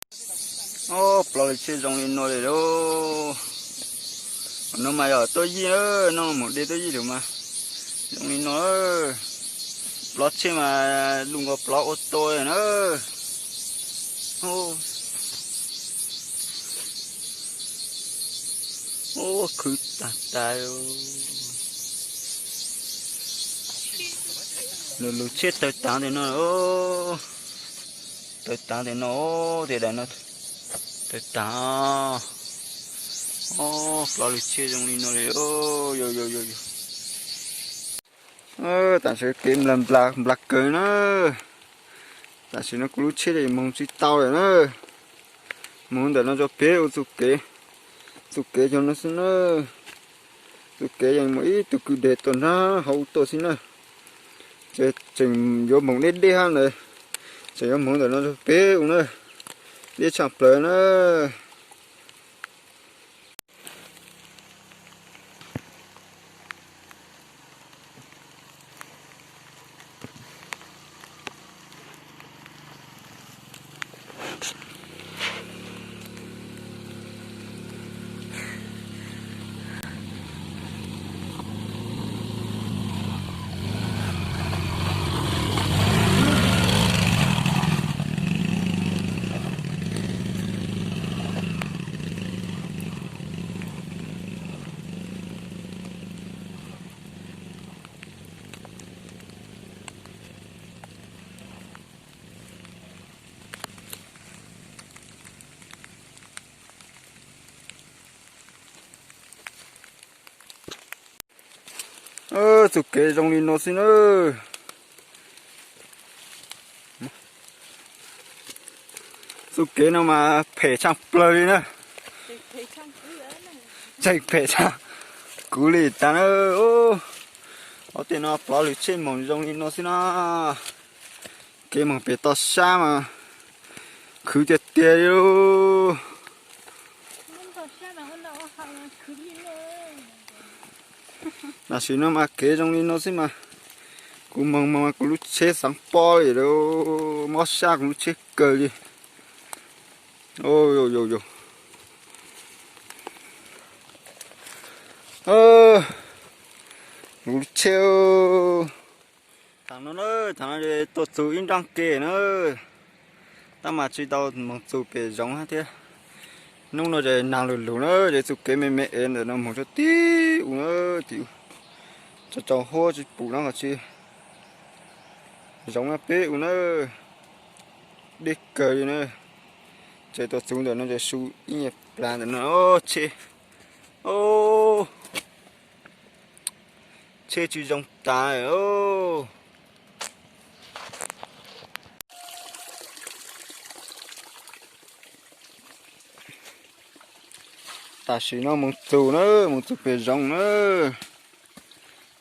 Ob, plov lwm tsheb zoo li no li lauj. No mas yog tuaj yij na, no mus de tuaj yij lawm mas zoo li no. Plov tsheb mas lus nkaus plov ua tua na. Ub, khwv tag tas. Lwm lub tsheb tawg tav ntawm no, tawg tav ntawm no, tej daim no tawg tav. Ob, plov lwm tsheb zoo li no li. Tam sim kev nplas nplas kawg na. Tam sim no kuv lub tsheb moog tsis tau lawm na. Moog ntawm no rau pem ua txuj kev, txuj kev cov no xwb na. Txuj kev yeej muaj ib tug kwj deg tuaj nrag hauv tuaj xwb na. Ces tseem yuav moog deb deb hab ntawd, tseem yuav moog ntawm no rau pem ua na, deb tshaj plaws na. Txuj kev zoo li no xwb na. Txuj kev no mas phem tshaj plaws li na. Tseem phem tshaj kuv li tas na. Ob, tej no plov lwm tsheb moog zoo li no xwb na. Kev moog pem toj sab mas khwv tiag tiag li. Tam sim no mas kev zoo li no xwb mas kuv moog mas kuv lub tsheb xaav pob li lawm, mob sab kuv lub tsheb kawg li. Kuv lub tsheb. Thaum no na, thaum no tuaj txug ib nrab ke na, tab mas tsis tau moog txug pem zoov hab thiab. Nub no ces naag lug lug na, ces txuj kev me me es ntawm no moog rua tib u na, tib u, tsaus huab tsis pum no tsis zoov na peb u na, deb kawg li na. Ces tuaj txug ntawm no ces su ib nyuag plag ntawm no, tsheb, tsheb tsis zoo tas. Tam sim no moog txug na, moog txug pem zoov na.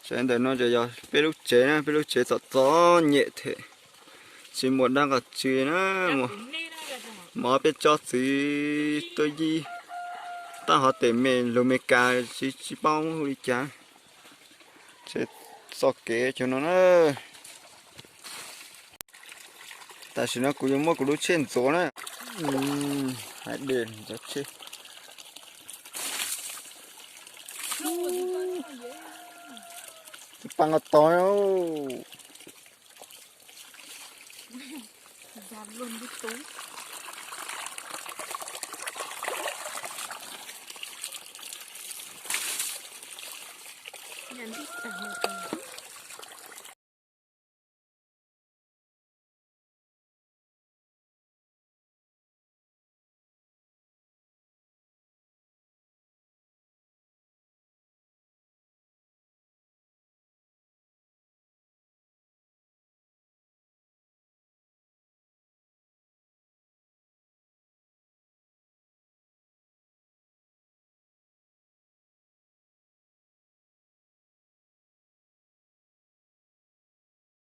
Tsev ntawm no ces yog peb lub tsev na, peb lub tsev txom txom nyem thiab, tsis muaj dab qhov tsi na. Mov peb tso txiv tuaj yig, tab hov tes me lug Meskas tsis, tsis paub hu li cas. Txoj kev cov no na. Tam sim no kuv yuav muab kuv lub tsheb ntxuav na. Hais dej ntxuav tsheb. Pab nqa tod.